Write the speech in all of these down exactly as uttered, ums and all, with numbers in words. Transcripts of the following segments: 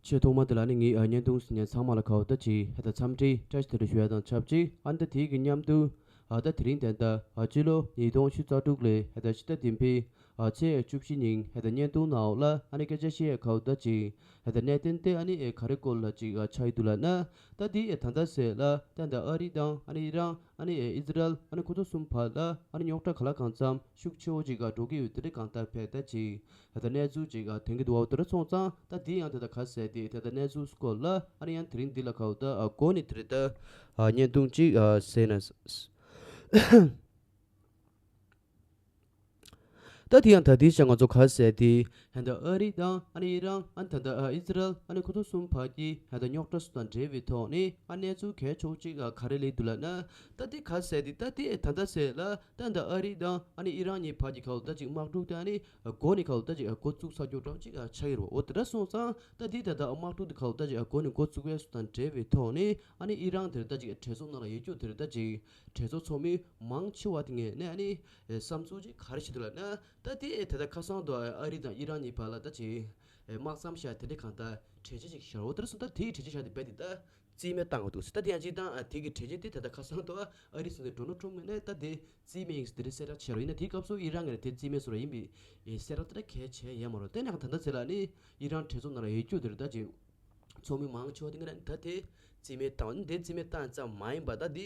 ཆེས་ཐོག་མ་དེ་ལ་ནི་ངས་ཨ་བརྙན་ཐུང་གཟིགས་མཁན་ཚང་མ་ལ་ཁ་བ་ད་ཅིག་ཧ་ད་འཚམས་འདྲི་བཀྲ་ཤིས་བདེ་ལེགས་ཞུ་ཡ་དང་ཆབས་ཅིག་ཨ་ནི་ད་དེའི་གི་མཉམ་དུ་ཨ་ད་དེ་རིང་དེ་འདྲ་ཨ་སྤྱི་ལོ་ཉིས་སྟོང་ཉི་ཤུ་རྩ་དྲུག་ལོའི་ཧ་ད་ཕྱི་ཟླ་བདུན་པའི་ཨ་ཚེས་བཅུ་བཞི་ཉིན་ཧ་ད་བརྙན་ཐུང་ནང་ལ་ཨ་ནི་སྐད་ཆ་བཤད་ཡ་ཁ་བ་ད་ཅིག་ཧ་ད་གནད་དོན་དེ་ཨ་ནི་ཨེ་ག་རེ་སྐོར་ལ་ཅིག་ཨ་ཆགས་ཡི་འདུག་ལབ་ན། ད་དེ་ཨེ་ད་ལྟ་ཟེར་ལ་ད་ད་ཨ་རི་དང་ཨ་ནི་ཨི་རན་ཨ་ནི་ཨེ་ཨི་ཟི་རལ་ཨ་ནི་ཁོ་ཚོ་གསུམ་བར་ལ་ཨ་ནི་རྙོག་དྲ་ག་ལ་གང་འཚམ་ཤུགས་ཆེ་བོ་ཅིག་ཨ་འགྲོ་གི་ཡོད་དེ་འདྲ་གང་ལྟར་ཕེ་ད་ཅིག་ད་གནས་ཚུལ་ཅིག་ཨ་ཐོན་གྱི་འདུག་བ། དེ་འདྲ་སོང་ཙང་ད་དེ་ཡང་ད་ད་ག་ཟེར་དེ་ད་ད་གནས་ཚུལ་སྐོར་ལ་ཨ་ནི་ཡང་དེ་རིང་འདི་ལ་ཁ་བ་ད་ཨ་གོ་ནས་དེ་རེད་ད་ཨ་བརྙན་ཐུང་ཅིག་ཨ་ཟེར་ན། ད་དེ་ཡང་ད་དེའི་ཆ་ང་ཚོ་ག་ཟེར་དེ་ཧན་ད་ཨ་རི་དང་ཨ་ནི་ཨི་རན་ཨ་ནི་ད་ད་ཨ་ཨི་ཟི་རལ་ཨ་ནི་ཁོ་ཚོ་གསུམ་བར་གྱི་ཧན་ད་རྙོག་དྲ་སུ་དང་འབྲེལ་བའི་ཐོག་ནས་ཨ་གནས་ཚུལ་གལ་ཆེ་བོ་ཅིག་ཨ་ག་རེ་སླེབས་འདུག་ལབ་ན། ད་དེ་ག་ཟེར་དེ་ད་དེ་ད་ད་ཟེར་ལ་ད་ད་ཨ་རི་དང་ཨ་ནི་ཨི་རན་གཉིས་བར་གྱི་ཁ་ལོ་ད་ཅིག་དམག་འཁྲུག་དེ་ཨ་ནི་འགོ་ནས་ཁ་ལོ་ད་ཅིག་འགོ་བཙུགས་ས་སྐྱོ་གྲབས་ཅིག་ཆགས་ཡོད་རེད་བ། འོ་དེ་འདྲ་སོང་ཙང་ད་དེ་ད་ད་དམག་འཁྲུག་དེ་ཁ་ལོ་ད་ཅིག་འགོ་ནས་འགོ་བཙུགས་ཡས་སུ་དང་འབྲེལ་བའི་ཐོག་ནས་ཨ་ནི་ཨི་རན་དེར་ད་ཅིག་གྲོས་ཚོགས་ནང་ལ་ཡོད་རྒྱུ་དེར་ད་ཅིག་གྲོས་ཚོགས་ཚོགས་མི་མང་ཆེ་བ་དེ་ངས་ནས་ཨ་ནི་བསམ་ཚུལ་ཅིག་ག་རེ་བྱེད་འདུག་ལབ་ན། ད་དེ་ད་ད་ཁ་སང་དུ་ཨ་རི་དང་ཨི་རན་གཉིས་བར་ལ་ད་ཅིག་དམག་མཚམས་བཞག་དེ་འདྲ་གང་ལྟར་གྲོས་ཆོད་ཅིག་བཞག་འོ་དེར་སོང་ད་དེའི་གྲོས་ཆོད་བཞག་དེ་རྦད་དེ་ད། རྩིས་མེད་བཏང་དགོས་འདུག་ཟེར། ད་དེ་ཡང་གཅིག་དང་ཨ་དེ་གི་གྲོས་ཆོད་དེ་ད་ལྟ་ཁ་སང་དུ་ཨ་རི་སོང་ནས་འགྲོ་ན་འགྲོ་མེད་ནས་ད་དེ་རྩིས་མེད་ཡིན་ཟེར་དེ་འདྲ་གསལ་བསྒྲགས་བྱས་རོགས་ཡིན་ན། དེའི་སྐབས་སུ་ཨི་རན་གྱི་ནས་དེ་རྩིས་མེད་བཟོ་ར་ཡིན་པའི་ཨེ་གསལ་བསྒྲགས་དེ་འདྲ་གལ་ཆེ་ཡས་མ་རོགས། དེ་ནས་ད་ལྟ་ཚེ་ལ་ནི་ཨི་རན་གྲོས་ཚོགས་ནང་ལ་ཡོད་རྒྱུ་དེ་རེད། ད་ཅིག་ཚོགས་མི་མང་ཆེ་བ་དེ་ང་རང་ད་དེ་རྩིས་མེད་བཏང་དེ་རྩིས་མེད་བཏང་ཙམ་མ་ཡིན་པ་ད་དེ་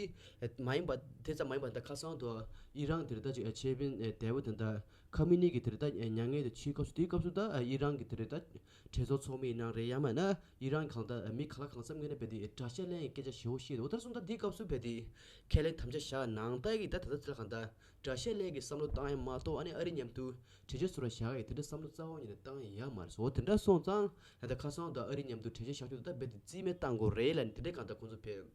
མ་ཡིན་པ་དེ་ཙམ་མ་ཡིན་པ་ད་ཁ་སང་དུ་ཨི་རན་དེ་རེད། ད་ཅིག་ཨེ་ཆེ་བན་ཨེ་དེ་བོ་དེ་ད་ཁ་མི་ནི་གི་དེ་རེད། ད་ཨེ་མྱ་ངན་དེ་ཆེའི་སྐབས་སུ་དེའི་སྐབས་སུ་ད་ཨེ་ཨི་རན་གི་དེ་རེད་ད། གྲོས་ཚོགས་ཚོགས་མི་ཡིན་ནའང་རེད། ཡང་མིན་ན་ཨི་རན་གང་ལྟར་མི་ག་ལ་གང་འཚམ་ངོས་ནས་རྦད་དེ་དགྲ་ཤ་ལེན་ཡའི་སྐད་ཆ་ཞེ་པོ་བཤད་འདུག་དེར་སོང་ད་འདི་སྐབས་སུ་རྦད་དེ་ཁས་ལེན་དམ་བཅའ་བཞག་ནང་ལྟར་གྱི་ད་ད་ལྟ་ཚེ་ལ་གང་ལྟར་དགྲ་ཤ་ལེན་གྱི་བསམ་བློ་བཏང་ཡ་མ་གཏོགས་ཨ་ནི་ཨ་རི་མཉམ་དུ་གྲོས་ཆོད་བཟོ་ར་བཞག་ཡ་དེ་འདྲ་བསམ་བློ་རྩ་བ་ཉིད་ནས་བཏང་ཡ་ཡོད་མ་རེད། འོ་དེ་འདྲ་སོང་ཙང་ད་ལྟ་ཁ་སང་ད་ཨ་རི་མཉམ་དུ་གྲོས་ཆོད་བཞག་རྒྱུ་ད་རྦད་དེ་རྩིས་མེད་བཏང་དགོས་རེད་ལབ་ནས་དེ་འདྲའི་གང་ལྟར་ཁོང་ཚོ་ཕེབས།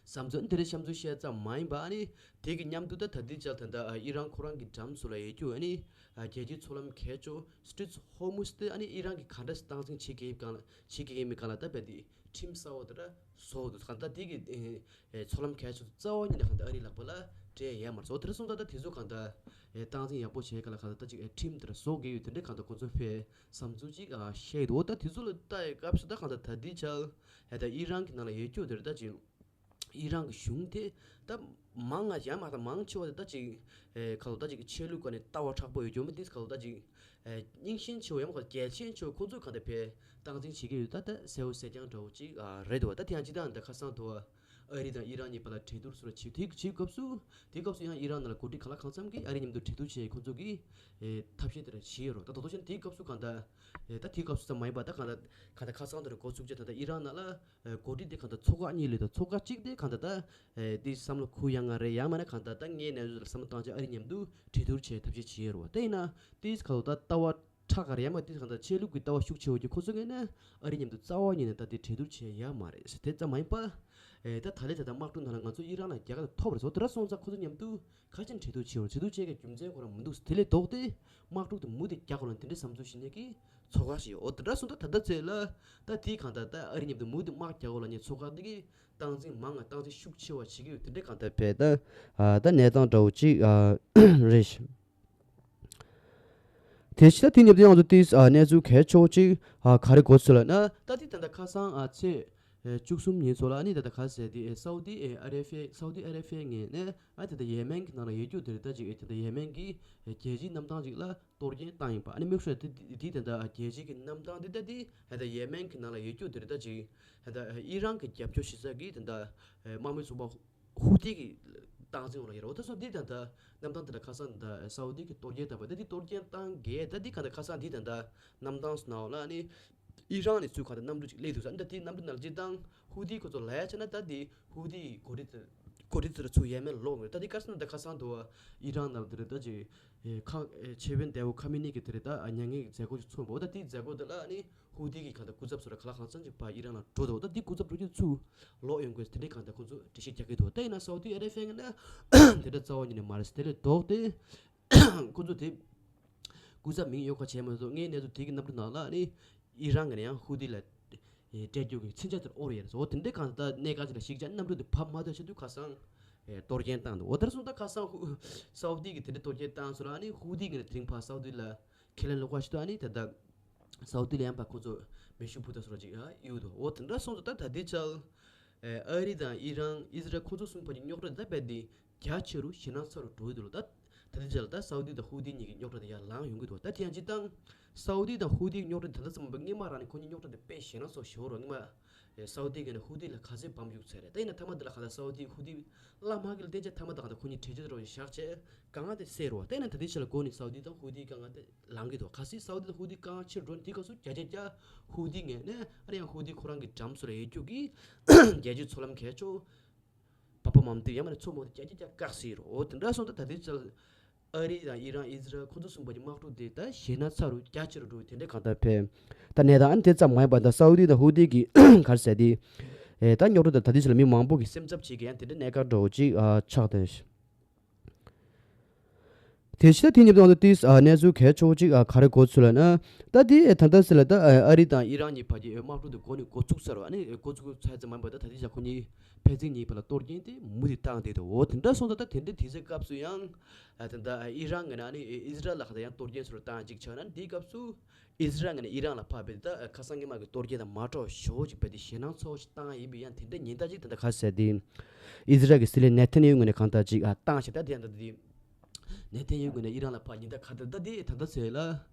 བསམ་ཚུལ་དེ་འདྲ་བཤམས་ཚུལ་བཤད་ཙམ་མ་ཡིན་པ་ཨ་ནི་དེ་གི་མཉམ་དུ་ད་ད་ལྟའི་ཆར་ད་ལྟ་ཨི་རན་ཁོ་རང་གི་འགྲམ་སུ་ལ་ཡོད་རྒྱུ་ཨ་ནི་རྒྱལ་སྤྱིའི་མཚོ་ལམ་གལ་ཆེ་Strait of Hormuz དེ་ཨ་ནི་ཨི་རན་གྱིས་ག་འདྲ་སྟངས་འཛིན་བྱེད་ཀྱི་ཡིན་གང་ལ་བྱེད་ཀྱི་ཡིན་མིན་གང་ལ་ད་རྦད་དེ་ཁྲིམས་གསར་བ་དེ་འདྲ་བཟོ་འདུག་གང་ལྟར་དེ་གི་མཚོ་ལམ་གལ་ཆེ་རྩ་བ་ཉིད་ནས་གང་ལྟར་ཨ་རིའི་ལག་པ་ལ་སྤྲད་ཡ་མ་རེད། འོ་དེ་འདྲ་སོང་ད་ད་དེ་ཚོ་གང་ལྟར་སྟངས་འཛིན་ཡག་པོ་བྱེད་ག་ལ་གང་ལྟར་ད་ཅིག་ཁྲིམས་དེ་འདྲ་བཟོ་དགོས་ཡོད་དེ་འདྲ་གང་ལྟར་ཁོང་ཚོ་ཕེ་བསམ་ཚུལ་ཅིག་བཤད་འདུག་འོ་ད་དེ་ཚོ་ལ་ལྟ་ཡ་སྐབས་སུ་ད་གང་ལྟར་ད་ལྟའི་ཆར་ད་ཨི་རན་གྱི་ནང་ལ་ཡོད་རྒྱུ་དེ་རེད། ད་ཅིག་ཨི་རན་གྱི་གཞུང་དེ་ད་མང་ང་ཡང་མ་ད་མང་ཆེ་བ་དེ་ད་ཅིག་ཨེ་ཁ་ལོ་ད་ཅིག་ཆོས་ལུགས་སྒོ་ནས་ལྟ་བ་མཁྲེགས་པོ་ཡོད་རྒྱུ་མི་དེ་ཁ་ལོ་ད་ཅིག་ཨེ་རྙིང་ཞེན་ཆེ་བ་ཡང་མ་ཁ་གལ་ཆེན་ཆེ་བ་ཁོ་ཚོས་གང་ལྟར་ཕེ་སྟངས་འཛིན་བྱེད་ཀྱི་ཡོད། ད་ད་གསལ་བོ་གསལ་རྐྱང་འདྲ་བོ་ཅིག་ཨ་རེད་འདུག་ད་དེ་ཡང་ཅི་ད་ད་ཁ་སང་དུ་ཨ་རི་དང་ཨི་རན་གཉིས་བར་ལ་གྲོས་བསྡུར་སོགས་བྱེད་དུས་བྱེད་སྐབས་སུ་དེའི་སྐབས་སུ་ཡང་ཨི་རན་ནང་ལ་འགོ་ཁྲིད་ག་ལ་གང་འཚམ་གྱིས་ཨ་རི་མཉམ་དུ་གྲོས་བསྡུར་བྱེད་ཁོ་ཚོ་གིས་ཨེ་ཐབས་ཤེས་དེ་འདྲ་བྱེད་ཡོད་རེད། ད་ད་དུང་ཞེན་དེའི་སྐབས་སུ་གང་ལྟར་ཨེ་ད་དེའི་སྐབས་སུ་ཙམ་མ་ཡིན་པ་ད་གང་ལྟར་གང་ལྟར་ཁ་སང་དེ་འདྲ་འགོ་ཚུགས་རྗེས་ད་ལྟ་ཨི་རན་ནང་ལ། ཨེ་འགོ་ཁྲིད་དེ་གང་ལྟར་ཚོགས་ཁག་གཉིས་ལས་དང་ཚོགས་ཁག་གཅིག་དེ་གང་ལྟར་ད་ཨེ་དེ་བསམ་བློ་ཁུར་ཡ་ང་རེད། ཡང་མིན་ན་གང་ལྟར་ད་ངའི་གནས་ཚུལ་ལ་བསམ་བློ་བཏང་བྱས་ཨ་རི་མཉམ་དུ་གྲོས་བསྡུར་བྱེད་ཐབས་ཤེས་བྱེད་ཡོད་རེད་བ། དེ་ཡིན་ན་དེ་གང་ལྟར་ད་ལྟ་བ་ཁྲག་ག་རེད། ཡང་མིན་དེ་གང་ལྟར་ཆོས་ལུགས་ཀྱི་ལྟ་བ་ཤུགས་ཆེ་བོ་གྱི་ཁོ་ཚོ་ངོས་ནས་ཨ་རི་མཉམ་དུ་རྩ་བ་ཉིད་ནས་ད་དེ་གྲོས་བསྡུར་བྱེད་ཡ་མ་རེད་ཟེར། དེ་ཙམ་མ་ཡིན་པ་ཨེ་ད་ད་ལྟའི་ད་ལྟ་དམག་འཁྲུག་ནང་ལ་ང་ཚོ་ཨི་རན་ལ་རྒྱལ་ཁ་ཐོབ་རེད་ཟེར། དེ་འདྲ་སོང་ཙང་ཁོ་ཚོ་མཉམ་དུ་ག་ཅིན་གྲོས་བསྡུར་བྱེད་རུང་གྲོས་བསྡུར་བྱེད་མཁན་རྒྱུ་མཚན་ཁོ་རང་མི་འདུག་དེ་ལས་ལྡོག་སྟེ་དམག་འཁྲུག་དེ་མུ་མཐུད་རྒྱག་དགོས་ལ་དེ་འདྲའི་བསམ་ཚུལ་བྱེད་མཁན་གྱི་ཚོགས་ཁག་ཞིག་ཡོད། འོ་དེ་འདྲ་སོང་ད་ད་ལྟ་ཚེ་ལ་ད་དེའི་གང་ལྟར་ད་ཨ་རི་མཉམ་དུ་མུ་མཐུད་དམག་རྒྱག་དགོས་ལ་ངའི་ཚོགས་ཁག་དེ་གིས་སྟངས་འཛིན་མང་ང་སྟངས་འཛིན་ཤུགས་ཆེ་བ་བྱེད་ཀྱི་ཡོད། དེ་འདྲའི་གང་ལྟར་བས་ད་ཨ་ད་གནས་སྟངས་འདྲ་བོ་ཅིག་ཨ་རེད་ཤག་དེ་ཕྱི་ད་དེ་ཉིན་དེ་ང་ཚོ་དེ་ཨ་གནས་ཚུལ་གལ་ཆེ་བོ་ཅིག་ཨ་ག་རེ་གོ་ཚུལ་ལ་ན་ད་དེ་ད་ལྟ་ཁ་སང་ཨ་ཚེས་ཨེ་བཅུ་གསུམ་ཉིན་ཚོ་ལ་ཨ་ནི་ད་ལྟ་ག་ཟེར་དེ་ཨེ་སའུ་ཏི་ཨེ་ཨ་རེ་ཕི་ཡ་སའུ་ཏི་ཨ་རེ་ཕི་ཡ་ངོས་ནས་ཨ་ད་ལྟ་ཡེ་མེན་གྱི་ནང་ལ་ཡོད་རྒྱུ་དེ་རེད། ད་ཅིག་ཨེ་ད་ལྟ་ཡེ་མེན་གྱི་ཨེ་རྒྱལ་སྤྱིའི་གནམ་ཐང་ཅིག་ལ་གཏོར་སྐྱོན་བཏང་ཡིན་པ། ཨ་ནི་དམིགས་བསལ་དེ་དེ་ད་ལྟ་རྒྱལ་སྤྱིའི་གི་གནམ་ཐང་དེ་ད་དེ་ཨེ་ད་ཡེ་མེན་གྱི་ནང་ལ་ཡོད་རྒྱུ་དེ་རེད། ད་ཅིག་ཨེ་ད་ཨེ་ཨི་རན་གྱི་རྒྱབ་སྐྱོར་བྱེད་ས་གི་ད་ལྟ་ཨེ་དམག་མི་ཚོགས་པ་ཧུ་ཏི་གི་སྟངས་འཛིན་འོག་ལ་ཡོད་རེད། འོ་ད་སོ་དེ་ད་ལྟ་གནམ་ཐང་དེ་ལ་ཁ་སང་ད་ལྟ་སའུ་ཏི་གི་གཏོར་སྐྱོན་བཏང་བ་ད་དེ་གཏོར་སྐྱོན་བཏང་གས་ད་དེ་ག་ད་ཁ་སང་དེ་ད་ལྟ་གནམ་ཐང་སུ་ནང་ལ་ཨ་ནི། ཨི་རན་ནས་ཚུར་གང་ལྟར་གནམ་གྲུ་ཅིག་སླེབས་འདུག་ཟེར། ཨ་ནི་ད་དེའི་གནམ་གྲུ་ནང་ལ་སྤྱིར་བཏང་ཧུ་ཏི་ཁོ་ཚོ་ལ་ཡ་བྱས་ན་ད་དེ་ཧུ་ཏིའི་འགོ་ཁྲིད་ཚོ་འགོ་ཁྲིད་ཚོ་ལ་ཚུར་ཡ་མེད་ལོག་ཡོད། ད་དེ་ག་རེ་ཟེར་ན་ད་ཁ་སང་དུ་ཨི་རན་ནང་ལ་དེ་རེད། ད་ཅིག་ཁང་ཆེ་བན་དེ་བོ་ཁ་མི་ནི་གི་དེ་རེད། ད་མྱ་ངན་གྱི་མཛད་སྒོ་ཅིག་ཚོགས་པ། འོ་ད་དེའི་མཛད་སྒོ་དེ་ལ་ཨ་ནི་ཧུ་ཏི་གི་གང་ལྟར་སྐུ་ཚབ་ཚོ་ལ་ག་ལ་གང་འཚམ་ཅིག་ཕར་ཨི་རན་ལ་འགྲོ་འདུག་ད་དེ་སྐུ་ཚབ་འགྲོ་རྒྱུ་ཚུར་ལོག་ཡོང་དགོས་དེ་འདྲའི་གང་ལྟར་ཁོ་ཚོ་འགྲེལ་བཤད་རྒྱག་གི་འདུག་ད་ཡིན་ན་སའུ་ཏི་ཨ་རེ་ཕི་ཡ་ནས་དེ་འདྲ་རྩ་བ་ཉིད་ནས་མ་རེད་ཟེར། དེ་ལས་ལྡོག་སྟེ་ཁོ་ཚོ་དེ། སྐུ་ཚབ་མིང་ཡོད་ཁ་བྱས་མ་གཏོགས་ངའི་གནས་ཚུལ་དེ་གི་གནམ་གྲུ་ནང་ལ་ནི་ཨི་རན་གྱི་ནས་ཡང་ཧུ་ཏི་ལ་སྤྲད་རྒྱུ་གི་མཚོན་ཆ་དེར་ཨོ་རེད་ཟེར། འོ་དེ་འདྲའི་གང་ལྟར་གནད་འགག་ཅིག་ལ་གཞིགས་ཀྱང་གནམ་གྲུ་དེ་བབས་མ་ཐག་ཆེད་དུ་ཁ་སང་གཏོར་སྐྱོན་བཏང་འདུག་འོ་དེར་སོང་ད་ཁ་སང་ཧུ་སའུ་ཏི་གི་དེ་འདྲའི་གཏོར་སྐྱོན་བཏང་སོང་ལ་ནི་ཧུ་ཏི་གི་ནས་དེ་རིང་ཕར་སའུ་ཏི་ལ་ཁས་ལེན་ལོག་པ་ཞིག་ཏུ་ཨ་ནི་ད་ལྟ་ སའུ་ཏི་ལ་ཡང་པ་ཁོ་ཚོ་མེ་ཤུགས་འཕུར་མདའ་སོགས་ཅིག་ཨ་གཡུག་འདུག་འོ་དེ་འདྲ་སོང་ཙང་ད་ད་ལྟའི་ཆར་ཨ་རི་དང་ཨི་རན་ཨི་ཟི་རལ་ཁོ་ཚོ་གསུམ་བར་གྱི་རྙོག་དྲ་དེ་ད་རྦད་དེ་རྒྱ་ཆེ་རུ་ཞེད་སྣང་ཚ་རུ་འགྲོ་གི་འདུག་ལ། ད་ད་ལྟའི་ཆར་ལ་ད་སའུ་ཏི་དང་ཧུ་ཏི་གཉིས་ཀྱི་རྙོག་དྲ་དེ་ཡར་ལངས་ཡོང་གི་འདུག་ད་དེ་ཡང་སྤྱིར་བཏང་སའུ་ཏི་དང་ཧུ་ཏི་གི་རྙོག་དྲ་དེ་ད་ལྟ་ཙམ་པ་སྔོན་མ་རང་ནས་ཁོ་གཉིས་རྙོག་དྲ་དེ་དཔེ་ཞེད་སྣང་ཚ་ཞེ་པོ་རེད། སྔོན་མ་ཨེ་སའུ་ཏི་གིས་ནི་ཧུ་ཏི་ལ་ག་ཚོད་བམ་གཡུག་ཚར་རེད། ད་ཡིན་ན་མཐའ་མ་དེ་ལ་གང་ལྟར་སའུ་ཏི་ཧུ་ཏི་བླ་མ་གི་ལ་བརྟེན་བྱས་མཐའ་མ་དེ་གང་ལྟར་ཁོ་གཉིས་གྲོས་ཆོད་རོགས་བཞག་བྱས་དཀའ་ངལ་དེ་སེལ་རོགས། ད་ཡིན་ན་ད་ལྟའི་ཆ་ལ་གོ་ནི་སའུ་ཏི་དང་ཧུ་ཏི་དཀའ་ངལ་དེ་ལངས་ཀྱི་འདུག་གལ་སྲིད་སའུ་ཏི་དང་ཧུ་ཏི་དཀའ་ངལ་ཆེ་རུ་འགྲོ་ནི་དེའི་སྐབས་སུ་བརྒྱ་ཆ་བརྒྱ་ཧུ་ཏི་ངོས་ནས་ཨ་རི་ཡང་ཧུ་ཏི་ཁོ་རང་གི་འགྲམ་སུ་ལ་ཡོད་རྒྱུ་གི་རྒྱལ་སྤྱིའི་ཚོགས་ལམ་གལ་ཆེ་བ་བ་མམ་དེ་ཡང་མ་ནས་ཚོ་མོ་དེ་བརྒྱ་ཆ་བརྒྱ་བཀག་སྲིད་རོགས། འོ་དེ་འདྲ་སོང་ཙང་ད་ལྟའི་ཆ་ལ་ཨ་རི་དང་ཨི་རན་ཨི་ཟི་རལ་ཁོ་ཚོ་གསུམ་པོ་གི་དམག་འཁྲུག་དེ་ད་ཞེད་སྣང་ཚ་རུ་རྒྱ་ཆེ་རུ་འགྲོ་བའི་དེ་འདྲའི་གང་ལྟར་ཕེབས། ད་གནས་སྟངས་ཨ་ནི་དེ་ཙམ་མ་ཡིན་པ་ད་སའུ་ཏི་དང་ཧུ་ཏི་གི་ག་རེ་ཟེར་དེ་ཨེ་ད་རྙོག་དྲ་དང་ད་ལྟའི་ཆ་ལ་མི་མང་པོ་གི་སེམས་འཚབ་བྱེད་མཁན་ཡང་དེ་འདྲའི་གནད་འགག་འདྲ་བོ་ཅིག་ཨ་ཆགས་བསྡད། དེ་ཕྱི་ད་དེ་ཉིད་དུ་ཏིས་ཨ་གནས་ཚུལ་གལ་ཆེ་བོ་ཅིག་ཨ་ག་རེ་གོ་ཚུལ་ལ་ན། ད་དེ་ད་ལྟ་ཟེར་ལ་ད་ཨ་རི་དང་ཨི་རན་གཉིས་བར་གྱི་དམག་འཁྲུག་དེ་འགོ་ནས་འགོ་བཙུགས་ཚར་བ་ཨ་ནི་འགོ་བཙུགས་ཚར་ཙམ་མ་ཡིན་པ་ད་ད་ལྟའི་ཆ་ཁོ་གཉིས་ཕན་ཚུན་གཉིས་བར་ལ་གཏོར་སྐྱོན་དེ་མུ་མཐུད་བཏང་བསྡད་འདུག་འོ་དེ་འདྲ་སོང་ཙང་ད་དེ་འདྲའི་དུས་ཚོད་སྐབས་སུ་ཡང་ཨ་ད་ད་ཨི་རན་ངོས་ནས་ཨ་ནི་ཨི་ཟི་རལ་ལ་ཁ་ད་ཡང་གཏོར་སྐྱོན་སོགས་བཏང་ཅིག་ཆགས་ན་དེའི་སྐབས་སུ་ཨི་ཟི་རལ་ངོས་ནས་ཨི་རན་ལ་ཕར་བས་ད་ཁ་སང་སྔོན་མ་གི་གཏོར་སྐྱོན་དང་མ་འདྲ་བ་ཞེ་པོ་ཅིག་བས་ཏེ་ཞེད་སྣང་ཚ་བོ་ཞིག་བཏང་ཡིན་པས་ཡང་དེ་འདྲའི་ཉེན་བརྡ་ཅིག་ད་ལྟ་ག་ཟེར་དེ་ཨི་ཟི་རལ་གྱི་སྲིད་བློན་ནེ་ཐན་ཡ་ཧུ་ངོས་ནས་གང་ལྟར་ཅིག་ཨ་བཏང་ཞིག་ད་དེ་ཡང་ད་དེ་ནེ་ཐན་ཡ་ཧུ་ངོས་ནས་ཨི་རན་ལ་ཕར་ཉེན་བརྡ་ག་ད་ད་དེ་ད་ལྟ་ཟེར་ལ་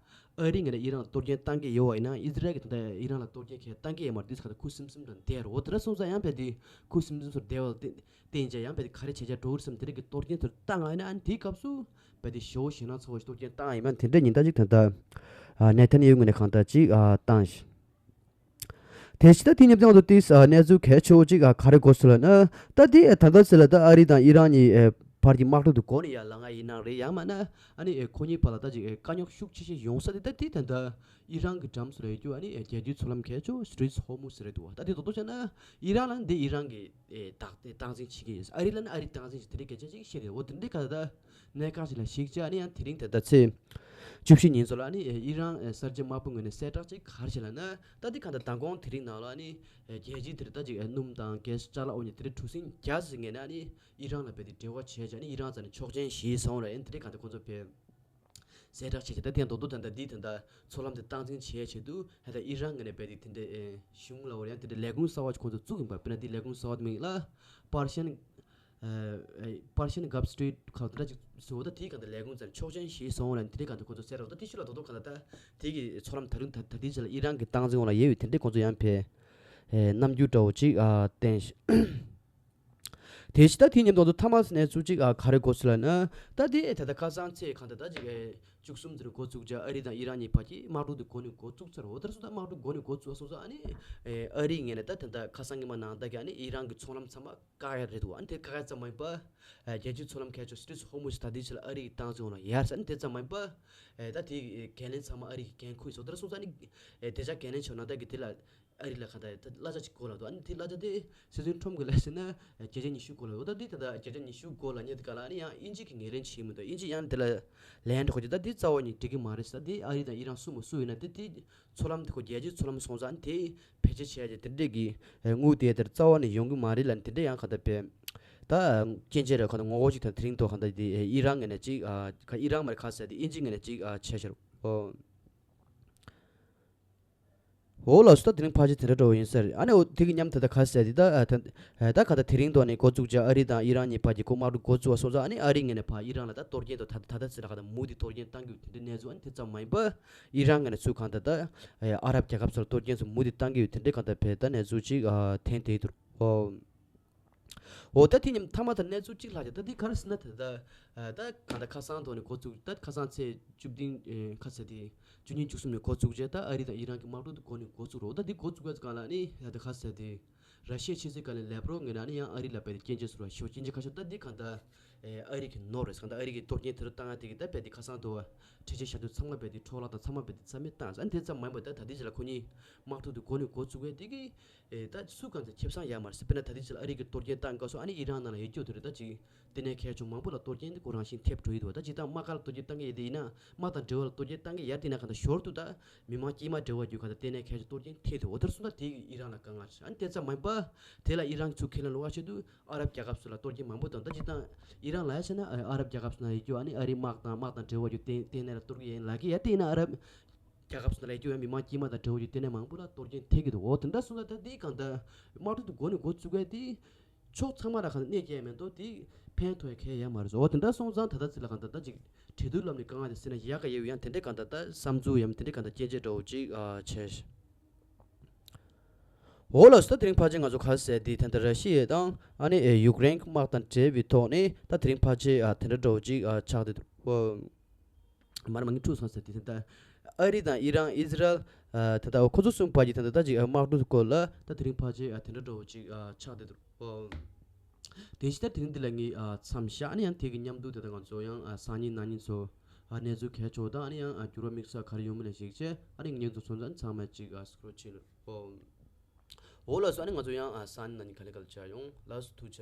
ཨ་རི་ངོས་ནས་ཨི་རན་ལ་གཏོར་སྐྱོན་བཏང་གི་ཡོད་པ་ཡིན་ན་ཨི་ཟི་རལ་གྱིས་ད་ལྟ་ཨི་རན་ལ་གཏོར་སྐྱོན་གང་བཏང་གི་ཡོད་མ་རེད། དེ་ག་ད་ཁུ་སིམ་སིམ་དང་བསྡད་རོགས་དེ་འདྲ་སོང་ཙང་ཡང་བས་དེ་ཁུ་སིམ་སིམ་སོར་བསྡད་པ་ལ་བརྟེན་བརྟེན་བྱས་ཡང་བས་དེ་ག་རེ་བྱས་བྱས་འགྲོ་གི་རེད་བསམ་དེ་རིགས་ཀྱི་གཏོར་སྐྱོན་དེ་བཏང་ཨ་ནི་ཨ་ནི་དེའི་སྐབས་སུ་བས་དེ་ཞེ་པོ་ཞེད་སྣང་ཚ་བོ་ཞིག་གཏོར་སྐྱོན་བཏང་ཨ་ཡིན་མ་དེ་འདྲའི་ཉེན་བརྡ་ཅིག་ད་ལྟ་ཨ་ནེ་ཐན་ཡ་ཧུ་ངོས་ནས་གང་ལྟར་ཅིག་ཨ་བཏང་ཞིང་། དེ་ཕྱི་ད་དེ་ཉིད་དུ་ཏིས་ཨ་གནས་ཚུལ་གལ་ཆེ་བོ་ཅིག་ཨ་ག་རེ་གོ་སོང་ལབ་ན། ད་དེ་ད་ལྟ་ཟེར་ལ་ད་ཨ་རི་དང་ཨི་རན་གཉིས་ཨེ་བར་གྱི་དམག་འཁྲུག་དེ་འགོ་ནས་ཡར་ལངས་ཡིན་ནའང་རེད། ཡང་མིན་ན་ཨ་ནི་ཨེ་ཁོ་གཉིས་བར་ལ་ད་ཅིག་ཨེ་དཀའ་རྙོག་ཤུགས་ཆེ་ཤོས་ཡོང་ས་དེ་ད་དེ་ད་ལྟ་ཨི་རན་གྱི་འགྲམ་སུ་རེད་རྒྱུ་ཨ་ནི་ཨེ་རྒྱལ་སྤྱིའི་མཚོ་ལམ་གལ་ཆེ་བོ་སི་ཊེཊ་ཨོཕ་ཧོར་མུཛ་རེད་འདུག་ད་དེ་རྡོག་རྡོག་བྱས་ན་ཨི་རན་ལ་འདི་ཨི་རན་གྱི་ཨེ་བདག་དེ་སྟངས་འཛིན་བྱེད་ཀྱི་ཡོད། ཨ་རི་ལ་ནི་ཨ་རི་སྟངས་འཛིན་བྱེད་དེ་རིགས་གལ་ཆེན་ཅིག་བཤད་རེད། འོ་དེ་འདྲའི་ཁ་ད་གནད་འགག་ཅིག་ལ་གཞིགས་བྱས་ཨ་ནི་ཡང་དེ་རིང་ད་ལྟ་ཚེས་བཅུ་བཞི་ཉིན་ཚོ་ལ་ཨ་ནི་ཨི་རན་གསར་བརྗེ་དམག་དཔུང་ངོས་ནས་གསལ་བསྒྲགས་ཅིག་ག་རེ་བྱས་ལབ་ན། ད་འདི་གང་ལྟར་མདང་དགོང་དེ་རིང་ནང་ལ་ཨ་ནི་རྒྱལ་སྤྱིའི་དེར་ད་ཅིག་སྣུམ་དང་གྷེ་སི་ཅ་ལག་འོ་ནི་དེ་འདྲའི་གྲུ་གཟིངས་བརྒྱ་ཙམ་ངོས་ནས་ཨ་ནི་ཨི་རན་ལ་བས་ཏེ་འབྲེལ་བ་བྱས་བྱས་ཨ་ནི་ཨི་རན་རྩ་ནས་ཆོག་མཆན་ཞིག་སོང་རེད། ཨ་ནི་དེ་འདྲའི་གང་ལྟར་ཁོང་ཚོ་བས་གསལ་བསྒྲགས་བྱས་བྱས་ད་དེ་ཡང་རྡོག་རྡོག་ད་ལྟ་འདི་ད་ལྟ་མཚོ་ལམ་དེ་སྟངས་འཛིན་བྱས་བྱས་དུས་ད་ལྟ་ཨི་རན་ངོས་ནས་བས་ཏེ་དེ་འདྲའི་ཨེ་གཞུང་ལ་འོ་ཡང་དེ་འདྲའི་ལས་ཁུངས་གསར་བ་ཅིག་ཁོང་ཚོ་བཙུགས་ཡིན་པ། དཔེར་ན་འདི་ལས་ཁུངས་གསར་བ་དེ་མིང་ལ་པར་ཤན་ཨ་པར་ཤན་གྷལཕ་སི་ཊྲེཊ་ཁ་ལ་དེ་འདྲ་ཅིག་བཟོ། ད་དེའི་གང་ལྟར་ལས་ཁུངས་ཚོར་ཆོག་མཆན་ཞིག་སོང་ལ་དེ་འདྲའི་གང་ལྟར་ཁོང་ཚོ་གསལ་རོགས། ད་དེ་ཤུལ་ལ་རྡོག་རྡོག་གང་ལྟར་ད་དེ་གི་མཚོ་ལམ་ད་རུང་ད་ད་དེའི་ཆ་ལ་ཨི་རན་གྱི་སྟངས་འཛིན་འོག་ལ་ཡོད་པའི་དེ་འདྲའི་ཁོང་ཚོ་ཡང་བས་ཨེ་རྣམ་འགྱུར་འདྲ་བོ་ཅིག་ཨ་བསྟན་ཤག་དེ་ཕྱི་ད་དེ་མཉམ་དུ་ཐ་མ་གནས་ཚུལ་ཅིག་ཨ་ག་རེ་གོ་སོང་ལབ་ན། ད་དེ་ད་ལྟ་ཁ་སང་ཚེས་གང་ལྟར་ད་ཅིག་ཨེ་བཅུ་གསུམ་ཚེས་འགོ་བཙུགས་བྱས་ཨ་རི་དང་ཨི་རན་གཉིས་བར་གྱི་དམག་འཁྲུག་དེ་འགོ་ནས་འགོ་བཙུགས་ཚར། འོ་དེར་སོང་ད་དམག་འཁྲུག་འགོ་ནས་འགོ་བཙུགས་སོང་ཙང་ཨ་ནི་ཨེ་ཨ་རིའི་ངོས་ནས་ད་ད་ལྟ་ཁ་སང་ཉི་མ་ནང་ལྟར་གྱི་ཨ་ནི་ཨི་རན་གྱི་མཚོ་ལམ་ཚང་མ་བཀག་ཡ་རེད་འདུག་ཨ་ནི་དེ་བཀག་ཡ་ཙམ་མ་ཡིན་པ། ཨེ་རྒྱལ་སྤྱིའི་མཚོ་ལམ་ཁ་ཕྱོགས་སི་ཊྲེཊ་ཧོར་མུཛ་ད་ལྟའི་ཆ་ལ་ཨ་རི་གི་སྟངས་འཛིན་འོག་ལ་ཡར་ས་ཨ་ནི་དེ་ཙམ་མ་ཡིན་པ། ཨེ་ད་དེ་འགན་ལེན་ཚང་མ་ཨ་རི་གི་འགན་ཁུར་ཡིན་སོང་། དེར་སོང་ཙང་ཨ་ནི་ཨེ་དེ་ཆ་འགན་ལེན་ཆོག་ནང་ལྟར་གྱི་དེ་ལ་ཨ་རི་ལ་ག་ད་ད་གླ་ཆ་ཅིག་དགོས་ལབ་འདུག་ཨ་ནི་དེ་གླ་ཆ་དེ་སྲིད་དོན་ཁྲོམ་གྱི་ལས་ཟེར་ན་ཨེ་བརྒྱ་ཆ་ཉི་ཤུ་དགོས་ལབ་འདུག་ད་དེ་ད་ད་བརྒྱ་ཆ་ཉི་ཤུ་དགོས་ལབ་མཁན་དེ་ག་ལ་ཨ་ནི་ཡང་དབྱིན་ཇི་གིས་ངོས་ལེན་བྱེད་མི་འདུག་དབྱིན་ཇི་ཡང་དེ་ལ་ལན་འགྲོ་གི་ད་དེ་རྩ་བ་ནས་འགྲིག་གི་མ་རེད་ཟེར། དེ་ཨ་རི་དང་ཨི་རན་སུ་མོ་སུ་ཡིན་ན་དེ་དེ་མཚོ་ལམ་དེ་ཁོ་རྒྱལ་སྤྱིའི་མཚོ་ལམ་སོང་ཙང་དེ་བེད་སྤྱོད་བྱས་ཏེ་དེ་འདྲས་ཀྱི་དངུལ་དེ་དེར་རྩ་བ་ནས་ཡོང་གི་མ་རེད་ལབ་ནས་དེ་འདྲས་ཡང་ག་ད་བས་ད་སྐྱོན་བརྗོད་རེ་ག་ད་ངོ་རྒོལ་ཅིག་དང་དེ་རིང་ཐོག་ག་ད་དེ་ཨི་རན་ངོས་ནས་ཅིག་ཨ་ག་ཨི་རན་མ་རེད་ག་ཟེར་དེ་དབྱིན་ཇི་ངོས་ནས་ཅིག་ཨ་བྱས་ཤར་ཨོ། འོ་ལགས་སོ། ད་དེ་རིང་ཕལ་ཆེར་དེ་འདྲ་འདྲ་བོ་ཡིན་ས་རེད། ཨ་ནི་འོ་དེ་གི་མཉམ་དུ་ད་ག་ཟེར་དེ་ད་ཨ་ད་ཨ་ད་ག་ད་དེ་རིང་ཐོག་ནས་འགོ་བཙུགས་བྱས་ཨ་རི་དང་ཨི་རན་གཉིས་བར་གྱི་ཁོ་དམག་འཁྲུག་འགོ་བཙུགས་པ་སོང་ཙང་ཨ་ནི་ཨ་རི་ངོས་ནས་ཕར་ཨི་རན་ལ་ད་གཏོར་སྐྱོན་དང་ད་ད་ད་ཟེར་ལ་ག་ད་མུ་མཐུད་གཏོར་སྐྱོན་བཏང་རྒྱུ་དེ་འདྲའི་གནས་ཚུལ་ཨ་ནི་དེ་ཙམ་མ་ཡིན་པ། ཨི་རན་ངོས་ནས་ཚུར་གང་ད་ད་ཨ་རབ་རྒྱལ་ཁབ་ཚོར་གཏོར་སྐྱོན་ཚོ་མུ་མཐུད་བཏང་གི་ཡོད་དེ་འདྲའི་གང་ད་བས་ད་གནས་ཚུལ་ཅིག་ཨ་ཐོན་བསྡད་འདུག་ཨོ། འོ་ད་དེ་མཉམ་མཐའ་མ་ད་གནས་ཚུལ་གཅིག་ལྷག་ཅིག་ད་དེ་ག་རེ་ཟེར་ན་ད་ད་ཨ་ད་གང་ལྟར་ཁ་སང་ཐོག་ནས་འགོ་བཙུགས། ད་ཁ་སང་ཚེས་བཅུ་བདུན་ཨེ་ཁ་ཟེར་དེ་བཅུ་གཉིས་བཅུ་གསུམ་ནས་འགོ་བཙུགས་བྱས་ད་ཨ་རི་དང་ཨི་རན་གྱི་དམག་འཁྲུག་དེ་འགོ་ནས་འགོ་བཙུགས་རོགས། ད་དེ་འགོ་བཙུགས་པའི་སྒང་ལ་ནི་ད་ད་ཁ་ཟེར་དེ་ར་ཤི་ཡའི་ཕྱི་སྲིད་བཀའ་བློན་ལེབ་རོབ་ངོས་ནས་ནི་ཡང་ཨ་རི་ལ་བས་ཏེ་སྐྱོན་བརྗོད་ཟེར་བ་ཞོ་སྐྱོན་བརྗོད་ཁ་ཤོར། ད་དེ་གང་ལྟར་ཨེ་ཨ་རི་གི་ནོར་རེད། གང་ལྟར་ཨ་རི་གི་གཏོར་སྐྱོན་དེ་ཚོ་བཏང་ཡ་དེ་གི་ད་བས་ཏེ་ཁ་སང་དུ་བ་ཁྲལ་ཆད་བཞག་དུས་ཚང་མ་བས་ཏེ་འཕྲོ་བརླག་དང་ཚང་མ་བས་ཏེ་རྩ་མེད་བཏང་ཟེར། ཨ་ནི་དེ་ཙམ་མ་ཡིན་པར་ད་ད་དེ་ཅི་ལ་ཁོ་གཉིས་དམག་འཁྲུག་དེ་འགོ་ནས་འགོ་བཙུགས་པའི་དེ་གི་ཨེ་ད་སུ་གང་ཚེ་ཁེ་བཟང་ཡོད་མ་རེད་ཟེར། དཔེར་ན་ད་ལྟའི་ཆར་ཨ་རི་གི་གཏོར་སྐྱོན་བཏང་སྐབས་སུ་ཨ་ནི་ཨི་རན་ནང་ལ་ཡོད་རྒྱུ་དེ་རེད། ད་ཅིག་ལྟེ་གནས་གལ་ཆེ་མང་པོ་ལ་གཏོར་སྐྱོན་དེ་ཁོ་རང་བཞིན་ཐེབས་འགྲོ་ཡི་འདུག་ད་ཅིག་ད་དམག་སྒར་ལ་གཏོར་སྐྱོན་བཏང་གི་ཡོད་དེ་ཡིན་ན་དམག་དང་འབྲེལ་བ་ལ་གཏོར་སྐྱོན་བཏང་གི་ཡོད་དེ་ན་གང་ལྟར་ཞོར་དུ་ད་མི་མང་དཀྱུས་མ་འབྲེལ་བ་རྒྱུ་གང་ལྟར་ལྟེ་གནས་གལ་ཆེ་གཏོར་སྐྱོན་ཐེབས་འདུག་འོ་དེར་སོང་ད་དེ་ཨི་རན་ལ་དཀའ་ངལ་རེད། ཨ་ནི་དེ་ཙམ་མ་ཡིན་པ་དེ་ལ་ཨི་རན་གྱི་ཚུར་ཁས་ལེན་ལོག་པ་བྱེད་དུས་ཨ་རབ་རྒྱལ་ཁབ་ཚོ་ལ་གཏོར་སྐྱོན་མང་པོ་བཏང་། ད་ཅིག་ད་ཨི་རན་ལ་ཡ་བྱས་ན་ཨ་རབ་རྒྱལ་ཁབ་ཚོ་ན་ཡོད་རྒྱུ་ཨ་ནི་ཨ་རིའི་དམག་དང་དམག་དང་འབྲེལ་བ་རྒྱུ་ལྟེ་ལྟེ་གནས་ལ་གཏོར་གི་ཡིན་ལབ་གི་ཡོད་དེ་ཡིན་ན་ཨ་རབ་ རྒྱལ་ཁབ་སོགས་ལ་ཡོད་ཀྱི་ཡོད་མི་མང་དཀྱུས་མ་དང་འབྲེལ་བ་ཡོད་བསྟན་ནས་མང་པོ་ལ་གཏོར་སྐྱོན་ཐེབས་ཀྱི་འདུག་འོ་དེ་འདྲ་སོང་ཙང་ད་འདི་གང་ལྟར་དམག་འཁྲུག་དེ་འགོ་ནས་འགོ་བཙུགས་གས་དེ་ཕྱོགས་ཚང་མ་ལ་གང་ལྟར་གནོད་སྐྱེལ་ཡ་མེད་འདུག་དེ་ཕན་ཐོགས་ཡ་གང་ཡང་ཡོད་མ་རེད། འོ་དེ་འདྲ་སོང་ཙང་ད་ལྟ་ཚིག་ལ་གང་ལྟར་ད་ཅིག་འབྲེལ་གཏུག་ལམ་ནས་དཀའ་ངལ་དེ་སེལ་ན་ཡག་ག་ཡོད་ཡང་དེ་འདྲའི་གང་ལྟར་ད་བསམ་ཚུལ་ཡང་དེ་འདྲའི་གང་ལྟར་སྐྱོན་བརྗོད་འདྲ་བོ་ཅིག་ཨ་བྱས། འོ་ལགས་སོ། ད་དེ་རིང་ཕལ་ཆེར་ང་ཚོ་ག་རེ་ཟེར་དེ་ད་ལྟ་ར་ཤི་ཡ་དང་ཨ་ནི་ཨེ་ཡུཀ་རེན་དམག་དང་འབྲེལ་བའི་ཐོག་ནས་ད་དེ་རིང་ཕལ་ཆེར་ཨ་དེ་འདྲ་འདྲ་བོ་ཅིག་ཨ་ཆགས་བསྡད་འདུག་འོ། མར་མ་ངས་འཁྲུག་སོང་ཟེར་དེ་ད་ལྟ་ཨ་རི་དང་ཨི་རན་ཨི་ཟི་རལ་ཨ་ད་ལྟ་ཁོ་ཚོ་གསུམ་བར་གྱི་ད་ལྟ་ད་ཅིག་ཨ་དམག་འཁྲུག་སྐོར་ལ་ད་དེ་རིང་ཕལ་ཆེར་ཨ་དེ་འདྲ་འདྲ་བོ་ཅིག་ཨ་ཆགས་བསྡད་འདུག་འོ། དེ་བཞིན་ད་དེ་རིང་འདི་ལ་ངས་ཨ་མཚམས་བཞག་ཨ་ནི་ཡང་དེ་གི་མཉམ་དུ་ད་ལྟ་ང་ཚོ་ཡང་ཨ་སང་ཉིན་གནངས་ཉིན་ཚོ་ཨ་གནས་ཚུལ་གལ་ཆེ་བ་དང་ཨ་ནི་ཡང་ཨ་འགྱུར་བ་དམིགས་བསལ་ག་རེ་ཡོང་མིན་ལ་གཞིགས་བྱས་ཨ་ནི་ངས་ཚོ་ཚོ་ཚང་མ་ཅིག་ཨ་སྐོར་ཕྱིན་ལ་འོ། འོ་ལགས་སོ། ཨ་ནི་ང་ཚོ་ཡང་ཨ་སང་ཉིན་གནངས་ཉིན་ག་ལེ་ག་ལེ་བྱ་ཡོང་། ལགས་སོ། ཐུགས་རྗེ་ཆེ།